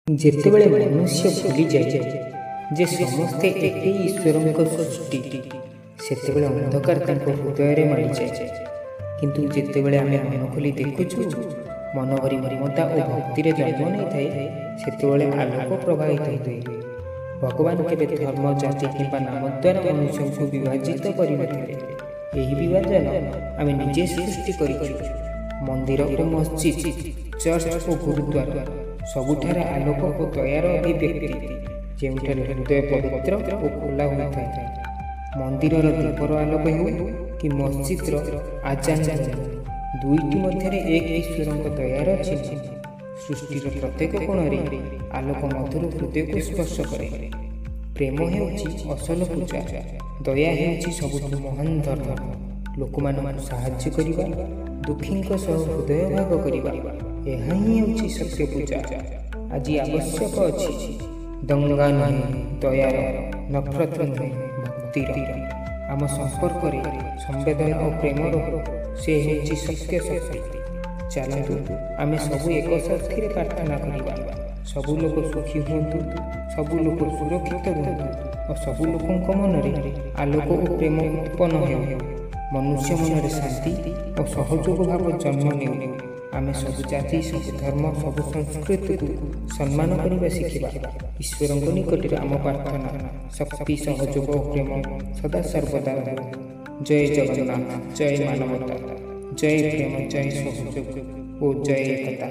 ଯେତେବେଳେ ମନୁଷ୍ୟ ଭୁଲିଯାଏ ଯେ ସମସ୍ତେ ଏକେଇ ଈଶ୍ୱରଙ୍କ ସୃଷ୍ଟି, ସେତେବେଳେ ଅନ୍ଧକାର ତାଙ୍କ ହୃଦୟରେ ମାଡ଼ିଯାଏ। କିନ୍ତୁ ଯେତେବେଳେ ଆମେ ମନ ଖୋଲି ଦେଖୁଛୁ, ମନ ଭରି ମମତା ଓ ଭକ୍ତିରେ ଜନ୍ମ ନେଇଥାଏ, ସେତେବେଳେ ଆଲୋକ ପ୍ରବାହିତ ହୁଏ। ଭଗବାନ କେବେ ଧର୍ମ, ଜାତି କିମ୍ବା ନାମ ଦ୍ୱାରା ମନୁଷ୍ୟଙ୍କୁ ବିଭାଜିତ କରିନଥିଲେ। ଏହି ବିଭାଜନ ଆମେ ନିଜେ ସୃଷ୍ଟି କରିଛୁ। ମନ୍ଦିର ଓ ମସଜିଦ୍, ଚର୍ଚ୍ଚ ଓ ଗୁରୁଦ୍ୱାର ସବୁଠାରେ ଆଲୋକ ଓ ଦୟାର ଅଭିବ୍ୟକ୍ତି, ଯେଉଁଠାରେ ହୃଦୟ ପବିତ୍ର ଓ ଖୋଲା ହୋଇଥାଏ। ମନ୍ଦିରର ଦୀପର ଆଲୋକ ହେଉ କି ମସଜିଦର ଆଜାନ ଧ୍ୱନି, ଦୁଇଟି ମଧ୍ୟରେ ଏକ ଈଶ୍ୱରଙ୍କ ଦୟାର ଚିହ୍ନ। ସୃଷ୍ଟିର ପ୍ରତ୍ୟେକ କୋଣରେ ଆଲୋକ ମଧୁର ହୃଦୟକୁ ସ୍ପର୍ଶ କରେ। ପ୍ରେମ ହେଉଛି ଅସଲ ପୂଜା, ଦୟା ହେଉଛି ସବୁଠୁ ମହାନ ଧର୍ମ। ଲୋକମାନଙ୍କୁ ସାହାଯ୍ୟ କରିବା, ଦୁଃଖୀଙ୍କ ସହ ହୃଦୟ ଭାଗ କରିବା, ଏହା ହିଁ ହେଉଛି ସତ୍ୟ ପୂଜା। ଆଜି ଆବଶ୍ୟକ ଅଛି ଦଙ୍ଗା ନୁହେଁ, ଦୟାର, ନଫରତ ନୁହେଁ, ଭକ୍ତିର। ଆମ ସମ୍ପର୍କରେ ସମ୍ବେଦନା ଓ ପ୍ରେମ ରହୁ, ସେ ହେଉଛି ସତ୍ୟ ଶକ୍ତି। ଚାଲନ୍ତୁ ଆମେ ସବୁ ଏକ ସାଥିରେ ପ୍ରାର୍ଥନା କରିବା, ସବୁ ଲୋକ ସୁଖୀ ହୁଅନ୍ତୁ, ସବୁ ଲୋକ ସୁରକ୍ଷିତ ରୁହନ୍ତୁ ଓ ସବୁ ଲୋକଙ୍କ ମନରେ ଆଲୋକ ଓ ପ୍ରେମ ଉତ୍ପନ୍ନ ହେଉ। ମନୁଷ୍ୟ ମନରେ ଶାନ୍ତି ଓ ସହଯୋଗ ଭାବ ଜନ୍ମ ନେଉ। ଆମେ ସବୁ ଜାତି, ସବୁ ଧର୍ମ, ସବୁ ସଂସ୍କୃତିକୁ ସମ୍ମାନ କରିବା ଶିଖିବା। ଈଶ୍ୱରଙ୍କ ନିକଟରେ ଆମ ପ୍ରାର୍ଥନା, ଶକ୍ତି, ସହଯୋଗ ଓ ପ୍ରେମ ସଦା ସର୍ବଦା ରହୁ। ଜୟ ଜଗନ୍ନାଥ, ଜୟ ମାନବତା, ଜୟ ପ୍ରେମ, ଜୟ ସହଯୋଗ ଓ ଜୟ ଏକତା।